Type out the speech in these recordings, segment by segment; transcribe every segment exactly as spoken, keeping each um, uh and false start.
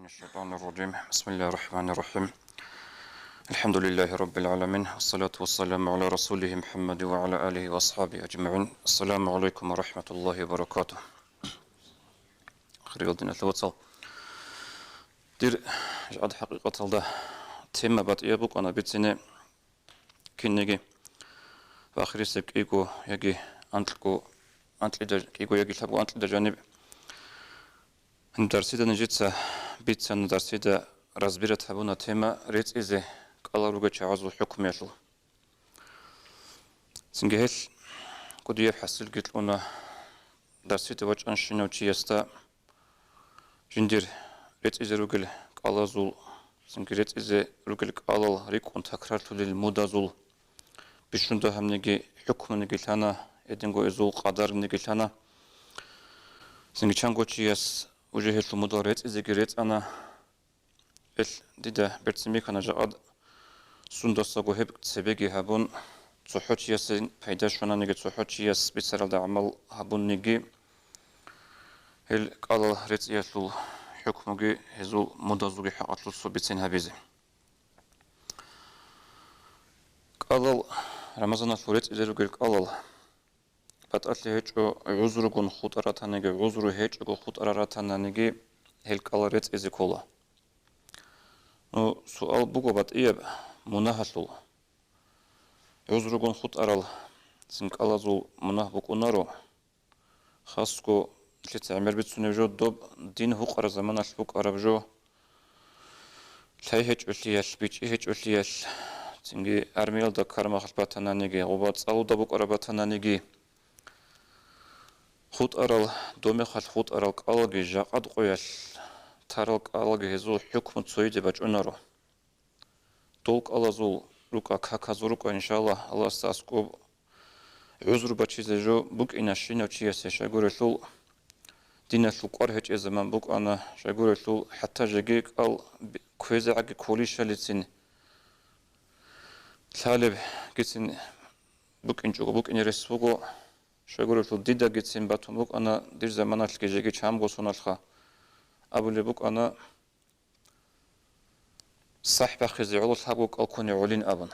الشيطان الرجيم. بسم الله الرحمن الرحيم. الحمد لله رب العالمين. والصلاة والسلام على رسوله محمد وعلى آله وأصحابه أجمعين. السلام عليكم ورحمة الله وبركاته. Хириял диналъул вацал. Дир жагьад хӀакъикъаталда тема батӀияб букӀана бицине кинеги ва ахирисеб кӀиго яги анкьго, анкьида кӀиго яги лъабго анкьида жаниб. Дарсида нижеца бицана, дарсида разбират гьабуна тема рецӀизе кӀалал ругел чагӀазул хӀукмуялъул. Цинги гьелъ кӀудияб хӀасилги кьуна дарсида вачӀанщинав чиясда жиндир рецӀизе ругел кӀалазул, цинги рецӀизе ругел кӀалал рикӀкӀун такрарлъулел мудазул бищун дагьабниги хӀукмуниги лъана, гьединго эзул къадарниги лъана. Цинги чанго чияс уже гьелъул мудал рецӀизеги рецӀана. Гьелъ дида берцин бихьана жакъад сундасаго гьеб цебеги гьабун, цохӀо чиясе пайда щвананиги, цохӀо чияс бицаралда гӀамал гьабунниги, гьел кӀалал рецӀиялъул хӀукмуги гьезул мудазулги хӀакъалъулъ цо бицин гьабизе. КӀалал, Рамазаналъул рецӀизе ругел кӀалал, батӀалъи гьечӀо, гӀузругун хутӀа ратаниги, гӀузру гьечӀого хутӀа ратананиги, гьел кӀалал рецӀизе ккола. Ну, суал буго батӀияб мунагьалъул. ГӀузругун хутӀарал цин кӀалазул мунагь букӀунаро. Хасго лъица гӀемер бицунеб жо, доб дин гьукъараб заманалъ букӀараб жо, лъай гьечӀолъиялъ, бичӀчӀи гьечӀолъиялъ, цинги армиялда ккараб мехалъ батананиги, гъоба цӀалуда букӀараб батананиги, хутӀарал, доб мехалъ хутӀарал кӀалги, жакъад къоялъ тарал кӀалги гьезул хӀукму цоязе бачӀунаро. Дол кӀалазул рукӀа, каказул рукӀа, иншаллагь, Аллагьасда аскӀоб гӀузру бачизе жо букӀина щинав чиясе, щайгурелъул диналъул кӀвар гьечӀеб заман букӀана, щайгурелъул хӀатта жеги кӀал б-, кквезегӀаги кколищалицин лъалебгицин букӀинчӀого букӀине рес буго, щайгурелъул дидагицин батун букӀана, дир заманалъги жеги чамго соналъха абулеб букӀана, сахӀ бахъизе гӀоло лъабго кӀал кконе гӀолин абун.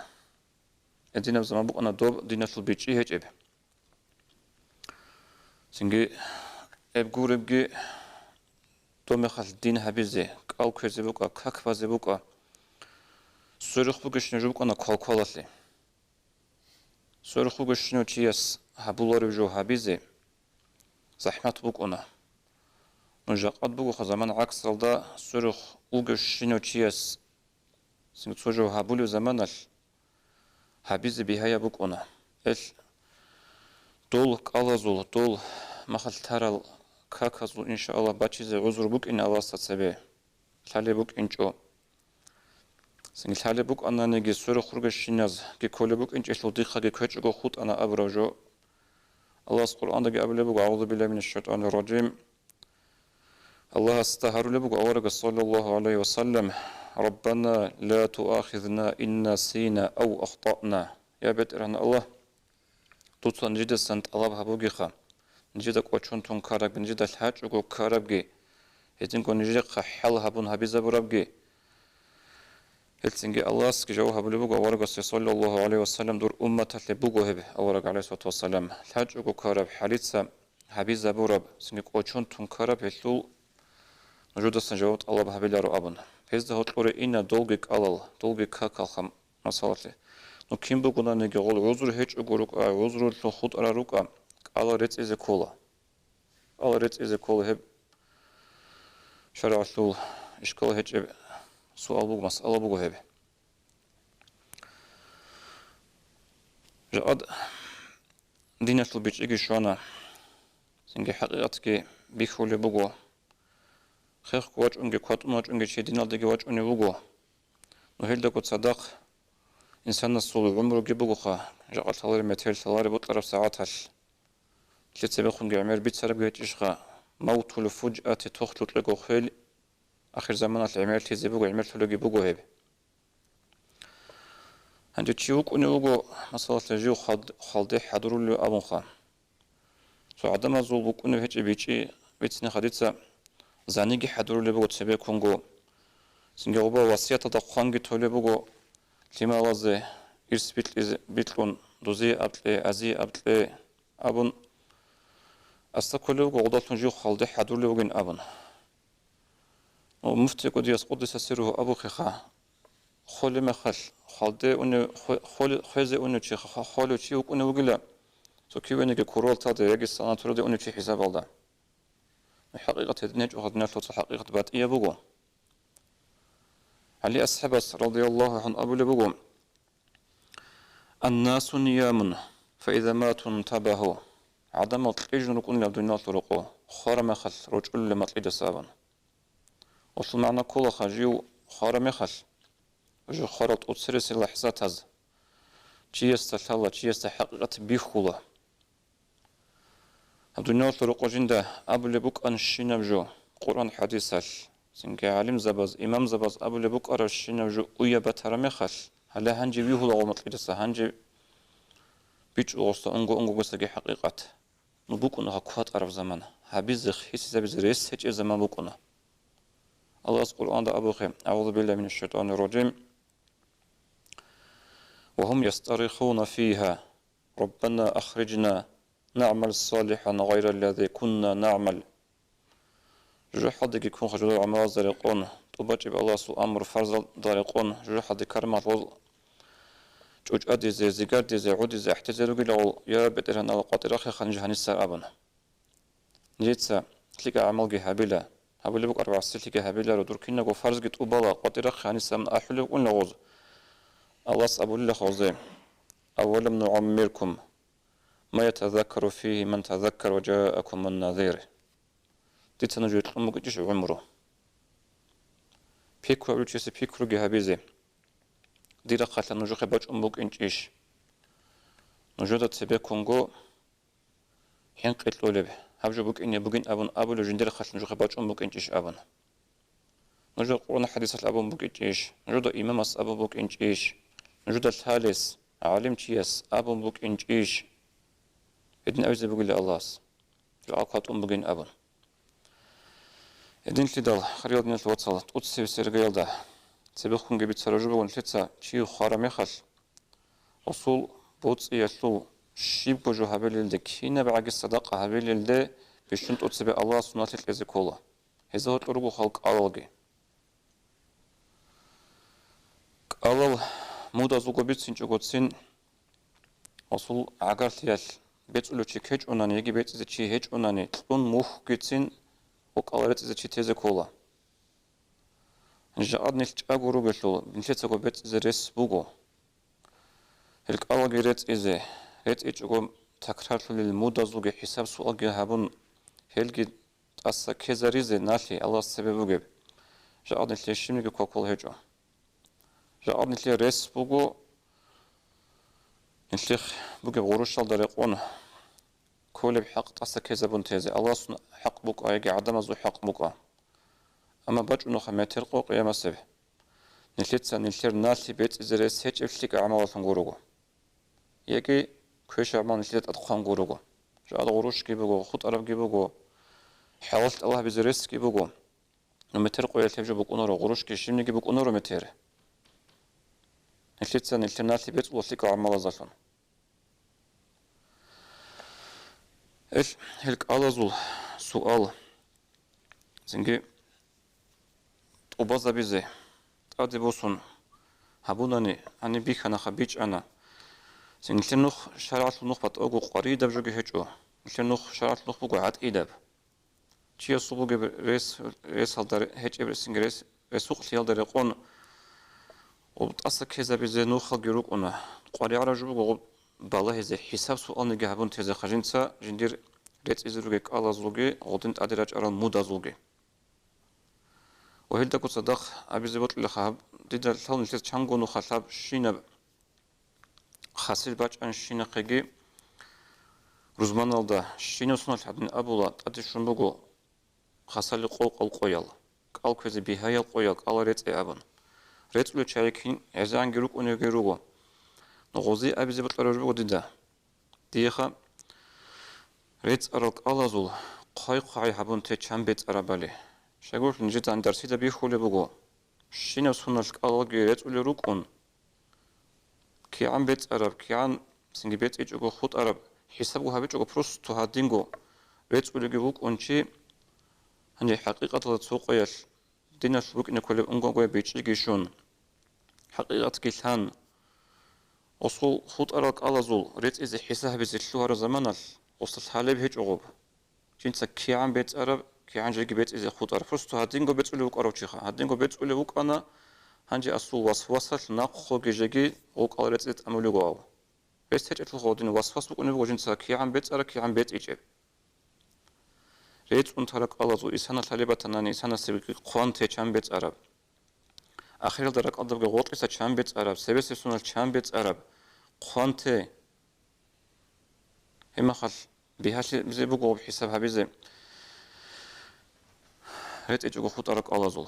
Гьединаб заман букӀана доб диналъул бичӀчӀи гьечӀеб. Цинги гьеб гуребги, доб мехалъ дин гьабизе, кӀал кквезе букӀа, как базе букӀа, сверухъ бугещинаб жо букӀана квалквалалъе. Сверухъ вугев щинав чияс гьабуларев жо гьабизе захӀмат букӀуна. Ну, жакъад бугоха заман гӀаксалда, сверухъ вугев щинав чияс цо жо гьабулев заманалъ гьабизе бигьаяб букӀуна. Гьелъ дол кӀалазул, дол махал тарал каказул, иншааллагь, бачизе гӀузру букӀин Аллагьасда цебе. Лъалеб букӀинчӀо. Цинги лъалеб букӀананиги, сверухъ ругещиназги кколеб букӀинчӀелъул дихъаги кквечӀого хутӀана абураб жо. Аллагьас Къуръандаги абулеб буго: «أعوذ بالله من الشيطان الرجيم». Аллагьасда гьарулеб буго аварагас, саллаллагьу гӀалайгьи ва саллам: «ربنا لا تؤاخذنا إن نسينا أو أخطأنا». Я БетӀергьан Аллагь, дуца нижедасан тӀалаб гьабугеха, нижеда кӀочон тун ккарабги, нижеда лъачӀого ккарабги, гьединго нижехъа хӀал гьабун гьабизабурабги. Гьелцинги Аллагьасги жаваб гьабулеб буго аварагасе, саллаллагьу гӀалайгьи ва саллам, дур умматалъе буго гьеб авараг, гӀалайгьиссалату вассалам, лъачӀого ккараб, хӀалица гьабизабураб, цинги кӀочон тун ккараб, гьелъул нужедасан жаваб тӀалаб гьабиларо абун. Гьезда гьоркьоре ина долги кӀалал, долги какал хам-, масалалъе. Ну, кин бугонаниги гъол гӀузру гьечӀого рукӀа, гӀузрулъун хутӀарал рукӀа, кӀалал рецӀизе ккола. КӀалал рецӀизе ккола гьеб шаргӀалъул ишкал гьечӀеб суал буго, масъала буго гьеб. Жакъад диналъул бичӀчӀиги щвана, цинги хӀакъикъатги бихьулеб буго. Хехго вачӀунги, кватӀун вачӀунги чи диналдаги вачӀунев вуго. Ну, гьелдаго цадахъ инсанасул гӀумруги бугоха, жакъа лъалареб метер лъалареб бокьараб сагӀаталъ. Лъе цебехунги гӀемер бицарабги гьечӀищха, мавтул фужати, тохлъукьего хвел, ахирзаманалъ гӀемерлъизе буго, гӀемерлъулебги буго гьеб. Гьанже чи вукӀунев вуго, масалалъе, жив хвалд-, хвалде хӀадурулев абунха. Цо гӀадамазул букӀунеб гьечӀеб бичӀчӀи бицинеха дица, заниги хӀадурулеб буго цебеккунго. Цинги гъоба васияталда хъванги толеб буго, лъималазе ирс бикьизе, бикьун, дузие аб кье, азие аб кье абун, аста кколеб буго, гъудалъун жив хвалде хӀадурлев вугин абун. Муфти КӀудияс, къуддиса сирругьу, абухъеха, холеб мехалъ, хвалде унев, хве-, холе-, хвезе унев чи, ха-, холев чи вукӀунев вугила, цо кивениги курорталда яги санаториялде унев чи хӀисабалда. ХӀакъикъат гьедин гьечӀо, гьадиналъул цо хӀакъикъат батӀияб буго. ГӀали асхӀабас, радияллагьу гӀангьу, абулеб буго: «Аннасу ниямун, фаиза мату нтабагьу». ГӀадамал кьижун рукӀунилан дуниялалъул рокъо, хвараб мехалъ рочӀулила макьидаса абун. Гъолъул магӀна кколаха, жив хвараб мехалъ, жив хварал тӀоцересел лахӀзатаз чиясда лъала, чиясда хӀакъикъат бихьула. Гьаб дуниялалъул рокъо жинда абулеб букӀанщинаб жо, Къуръан-хӀадисалъ, цинги гӀалимзабаз, имамзабаз абулеб букӀарабщинаб жо уяб батараб мехалъ, гьале гьанже вигьула гъо макьидаса, гьанже бичӀчӀула гъосда унго-унгогосаги хӀакъикъат. Ну букӀуна гьаб кватӀараб заман, гьабизе, хисизабизе рес гьечӀеб заман букӀуна. Аллагьас Къуръанда абухъе: «АгӀузу биллагьи минаш шайтӀанир ражим. Ва гьум ястарихуна фигьа: Раббана ахрижна нагӀмал салихӀан гъайраллази кунна нагӀмал». ЖужахӀалдеги ккунха жодор гӀамалазда рекъон, тӀубачӀеб Аллагьасул амру-фарзалда рекъон, жужахӀалде кармалъ гъол чӀучӀадизе, зигардизе, гӀудизе, ахӀдезе ругелъул, я БетӀергьан Аллагь, къватӀирахъеха ниж гьаниса абун. Нижеца лъикӀа гӀамалги гьабила, гьабулеб букӀараб гӀасилъиги гьабиларо, дур кинабго фарзги тӀубала, къватӀирахъе гьаниса абун ахӀулеб букӀунила гъоз. Аллагьас абулилаха гъозе: «Авалам нугӀаммиркум ма ятазаккару фигьи ман тазаккара ва жаакумун назир». Дица нужее кьун букӀинчӀищ гӀумру? Пикру гьабулев чиясе пикруги гьабизе, дир рахъалъан нужехъе бачӀун букӀинчӀищ? Нужеда цебеккунго хӀинкъи кьолеб, гьаб жо букӀине бугин абун абулев жиндир рахъалъ нужехъе бачӀун букӀинчӀищ абун. Нужеда Къуръан-хӀадисалъ абун букӀинчӀищ, нужеда имамас абун букӀинчӀищ, нужеда лъалес, гӀалимчияс абун букӀинчӀищ? Гьедин абизе бугила Аллагьас, жакъа кватӀун бугин абун. Гьединлъидал, хириял диналъул вацал, тӀоцебесеб иргаялда цебехунги бицараб жо буго, нилъеца чи хвараб мехалъ, гъосул боцӀиялъул щибго жо гьабилелде, кинабгӀаги садакъа гьабилелде бищун тӀоцебе Аллагьас суналъе кьезе ккола. Гьезда гьоркьор руго хал кӀалалги. КӀалал мудазулго бицинчӀогоцин, гъосул гӀагарлъиялъ бецӀулев чи ккечӀонани яги бецӀизе чи гьечӀонани, кьун мухьгицин ва кӀал рецӀизе чи тезе ккола. Жакъа нилъ чӀаго ругелъул, нилъецаго бецӀизе рес буго. Гьел кӀалги рецӀизе, рецӀичӀого такрарлъулел мудазулги хӀисаб-суалги гьабун, гьелги тӀаса ккезаризе налъи Аллагьас цебе бугеб. Жакъа нилъее щибниги кваккула гьечӀо. Жакъа нилъее рес буго, нилъехъ бугеб гъурущалда рекъон кколеб хӀакъ тӀаса ккезабун тезе, Аллагьасул хӀакъ букӀа яги гӀадамазул хӀакъ букӀа. Амма бачӀунухъа метер къо къиямасеб. Нилъеца нилъер налъи бецӀизе рес гьечӀеб лъикӀа гӀамалалъун гурого. Яги квешаб гӀамал нилъеда тӀад хъван гурого. Жакъа гъурущги буго, хутӀарабги буго, хӀалал тӀалаб гьабизе ресги буго. Ну метер къоялъ гьеб жо букӀунаро, гъурущги щибниги букӀунаро метер. Нилъеца нилъер налъи бецӀула лъикӀа гӀамалазалъун. Ил, гьел кӀалазул суал цинги тӀубазабизе тӀаде босун гьабунани, гьаниб бихьанаха, бичӀчӀана. Цин нилъер нух, шаргӀалъул нух батӀаго къваридаб жоги гьечӀо. Нилъер нух, шаргӀалъул нух буго гӀатӀидаб. Чиясул бугеб рес, ресалда ре-, гьечӀеб ресинги рес, ресукълъиялда рекъон, гъуб тӀаса ккезабизе нухалги рукӀуна. КъваригӀараб жо буго гъуб балагьизе, хӀисаб-суалниги гьабун тезе хъажинца жиндир рецӀизе ругел кӀалазулги гъудин тӀаде рачӀарал мудазулги. Ва гьелдаго цадахъ абизе бокьулаха гьаб, дида лъал нилъер чанго нухалъаб щинаб хасил бачӀанщинахъеги рузманалда, щинав суналъ гьадин абула, тӀаде щун буго хасали къо-, къо-, къоял, кӀал кквезе бигьаял къоял, кӀала рецӀе абун. РецӀулев чагӀи кин гӀезегӀанги рукӀуневги руго. Но гъози абизе бокьараб жо буго дида. Диеха рецӀарал кӀалазул хъвай-хъвагӀай гьабун те чан бецӀарабали. Щайгурелъул нижеда дарсида бихьулеб буго. Щинаб соналъ кӀалалги рецӀулел рукӀун, кигӀан бецӀараб, кигӀан цинги бецӀичӀого хутӀараб, хӀисабго гьабичӀого просто гьадинго рецӀулеги вукӀун чи, гьанже хӀакъикъаталда цо къоялъ диналъ букӀине кколеб унгогояб бичӀчӀиги щун, хӀакъикъатги лъан, осул хутӀарал кӀалазул рецӀизе хӀисаб гьабизе лъугьараб заманалъ, осда лъалеб гьечӀо гъоб. Жинца кигӀан бецӀараб, кигӀан жеги бецӀизе хутӀараб. Просто гьадинго бецӀулев вукӀарав чиха. Гьадинго бецӀулев вукӀана, гьанже асул васвасалъ нахъоги жеги гъукъал рецӀизе тӀамулего гьав. Гьес гьечӀелъулха гьадин васвас букӀунеб буго жинца кигӀан бецӀараб, кигӀан бецӀичӀеб. РецӀун тараб кӀалазул исана лъалеб батанани, исанасебги хъван те чан бецӀараб. Ахиралда ракӀалдабги гъоркьиса чан бецӀараб, цебесеб соналъ чан бецӀараб, хъван те. Гьеб мехалъ бигьалъизе буго гъоб хӀисаб гьабизе рецӀичӀого хутӀараб кӀалазул.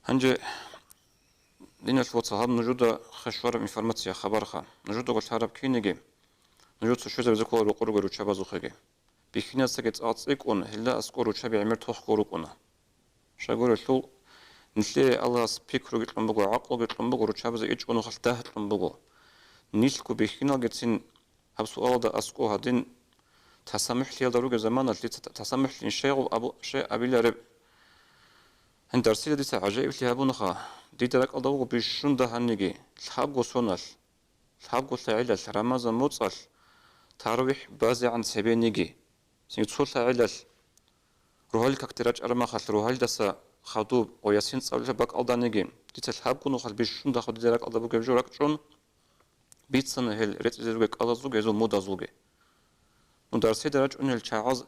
Гьанже, диналъ вацал, гьаб нужуда хъе щвараб информация, хабарха. Нужедаго лъараб кинеги, нужеца щвезабизе ккола рокъор ругел руччабазухъеги. Бихьинасдаги цӀакъ цӀикӀкӀун, гьелда аскӀор руччаби гӀемер тохго рукӀуна. Щайгурелъул, нилъее Аллагьас пикруги кьун буго, гӀакълуги кьун буго, руччабазе ичӀго нухалъ дагь кьун буго. Нилъго бихьиналгицин гьаб суалалда аскӀо гьадин, тасамухӀлъиялда ругеб заманалъ дица та-, тасамухӀлъин щайгъу абу-, щай абилареб? Гьандарсила дица гӀажаиблъи гьабунаха, дида ракӀалда вуго бищун дагьаниги, лъабго соналъ, лъабго лъагӀелалъ, Рамазан моцӀалъ, таравихӀ базегӀан цебениги. Цинги цо лъагӀелалъ, рогьалил какде рачӀараб махалъ, рогьалидаса хадуб ва ясин цӀалулъа бакӀалданиги, дица лъабго нухалъ бищун дагьав дида ракӀалда бугеб жо ракӀчӀун, бицана гьел рецӀизе ругел кӀалазулги гьезул мудазулги. Ну, дарседе рачӀунел чагӀаз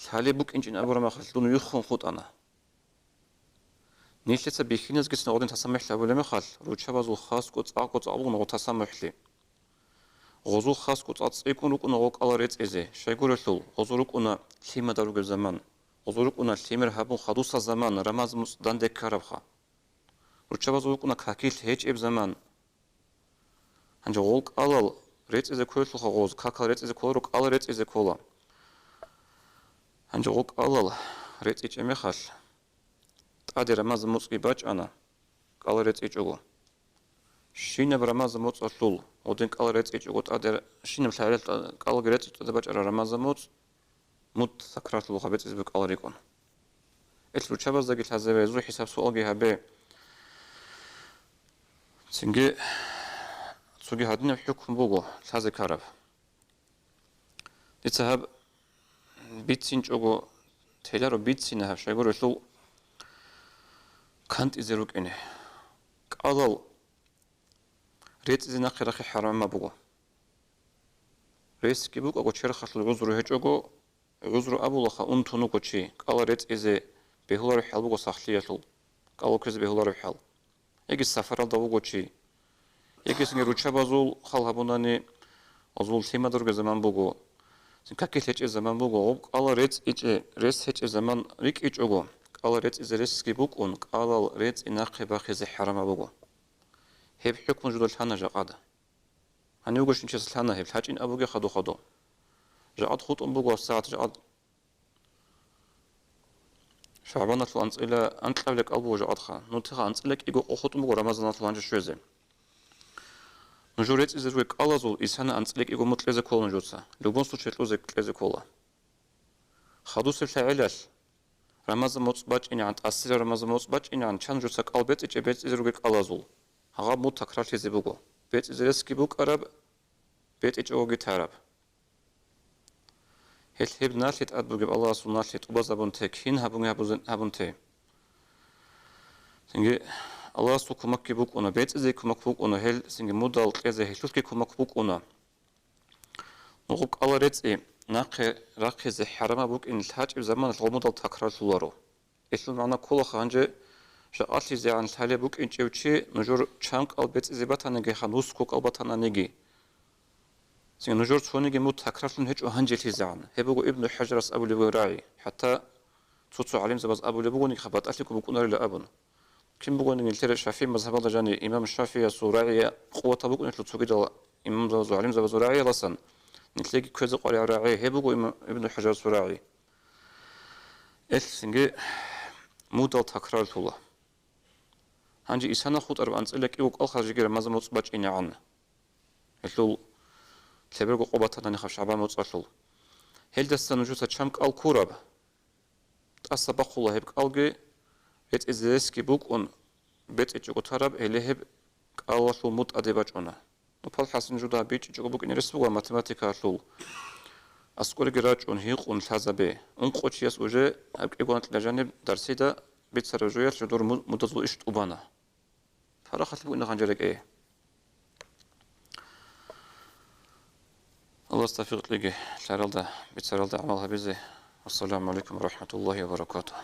лъалеб букӀинчӀин абураб махалъ дун виххун хутӀана. Нилъеца бихьиназгицин гъодин тасамухӀ гьабулеб мехалъ, руччабазул хасго цӀакъго цӀакъ буго гъо тасамухӀлъи. Гъозул хасго цӀакъ цӀикӀкӀун рукӀуна гъо кӀала рецӀизе, щайгурелъул, гъозул рукӀуна лъимада ругеб заман. Гъозул рукӀуна лъимер гьабун хадусал заман, Рамазан моцӀ данде ккарабха. Руччабазул рукӀуна какилъ гьечӀеб заман. Гьанже гъол кӀалал рецӀизе кколелъулха гъоз, какал рецӀизе кколаро, кӀала рецӀизе ккола. Гьанже гъол кӀалал рецӀичӀеб мехалъ, тӀаде Рамазан моцӀги бачӀана, кӀала рецӀичӀого. Щинаб Рамазан моцӀалъул гъодин кӀала рецӀичӀого тӀаде, щинаб лъагӀел кӀалги рецӀичӀого тӀаде бачӀараб Рамазан моцӀ, муд такрарлъулха бецӀизе бугеб кӀал рикӀкӀун. Ил руччабаздаги лъазабе, гьезул хӀисаб-суалги гьабе. Цинги цоги гьадинаб хӀукму буго лъазе ккараб. Дица гьаб бицинчӀого, теларо бицина гьаб, щайгурелъул кантӀизе рукӀине. КӀалал рецӀизе нахъе рахъи хӀарамаб буго. Ресги букӀаго, черхалъул гӀузру гьечӀого, гӀузру абулаха, унтун вуго чи, кӀала рецӀизе бегьулареб хӀал буго сахлъиялъул, кӀала кквезе бегьулареб хӀал. Яги сафаралда вуго чи, яги цинги руччабазул хал гьабунани, азул лъимада ругеб заман буго, цин какилъ гьечӀеб заман буго, гъоб кӀала рецӀичӀеб, рес гьечӀеб заман рикӀкӀичӀого, кӀала рецӀизе ресги букӀун, кӀалал рецӀи нахъе бахъизе хӀарамаб буго. Гьеб хӀукму жуда лъана жакъада. Гьанивго щинчияс лъана гьеб, лъачӀин абуге хадуб-хадуб. Жакъад хутӀун буго сагӀат, жакъад ШагӀбаналъул анцӀила анкьабилеб кӀал буго жакъадха. Нутеха анцӀила кӀиго къо хутӀун буго Рамазаналъул гьанже щвезе. Нужер рецӀизе ругел кӀалазул исана анцӀила кӀиго муд кьезе ккола нужеца. Любом случае кьезе, кьезе ккола. Хадусеб лъагӀелалъ, Рамазан моцӀ бачӀинегӀан, тӀасираб Рамазан моцӀ бачӀинегӀан, чан жуца кӀал бецӀичӀеб бецӀизе ругел кӀалазул. Гьагъаб муд такрарлъизе буго. БецӀизе ресги букӀараб, бецӀичӀогоги тараб. Гьелъ гьеб налъи тӀад бугеб Аллагьасул налъи тӀубазабун те, кин гьабунги гьабузе-, гьабун те. Цинги Аллагьасул кумакги букӀуна, бецӀизе кумак букӀуна, гьел цинги мудал кьезе гьелъулъги кумак букӀуна. Нугъуб кӀала рецӀи нахъе рахъизе хӀарамаб букӀин лъачӀеб заманалъ гъомудал такрарлъуларо. Гьелъул магӀна кколаха гьанже жакъалъизегӀан лъалеб букӀинчӀев чи нужер чан кӀал бецӀизе батаниги хан, нусго кӀал батананиги. Цин нужер цониги муд такрарлъун гьечӀо гьанжелъизегӀан. Гьеб буго Ибну ХӀажарас абулеб бугеб рагӀи. ХӀатта цо-цо гӀалимзабаз абулеб бугониги, хаб батӀалъиго букӀунарила абун. Кин бугониги нилъер ШафигӀи мазгьабалда жани имам ШафигӀиясул рагӀи къуватаб букӀунелъул цогидал имамзабазул, гӀалимзабазул рагӀияласан, нилъеги кквезе къваригӀаб рагӀи гьеб буго имам Ибну ХӀажарасул рагӀи. Гьелъ цинги мудал такрарлъула. Гьанже исана хутӀараб анцӀила кӀиго кӀалха жеги Рамазан моцӀ бачӀинегӀан. Гьелъул лъеберго къо батанани хаб ШагӀбан моцӀалъул. Гьелдаса нужеца чам кӀал ккураб. ТӀаса бахъула гьеб кӀалги, бецӀизе ресги букӀун, бецӀичӀого тараб, гьеле гьеб кӀалалъул мутӀаде бачӀуна. Ну, палхӀаси нужеда бичӀчӀичӀого букӀине рес буго математикаялъул. АскӀореги рачӀун, гьикъун лъазабе. Ункъо чияс уже гьаб кӀиго анкьила жаниб дарсида бицараб жоялъ жодор му-, мудазул иш тӀубана. Парахалъ бугин гъанжа рекӀее. Аллагьас тавфикъ кьеги, лъаралда, бицаралда гӀамал гьабизе. Ассаламу гӀалайкум ва рахӀматуллагьи ва баракатугь.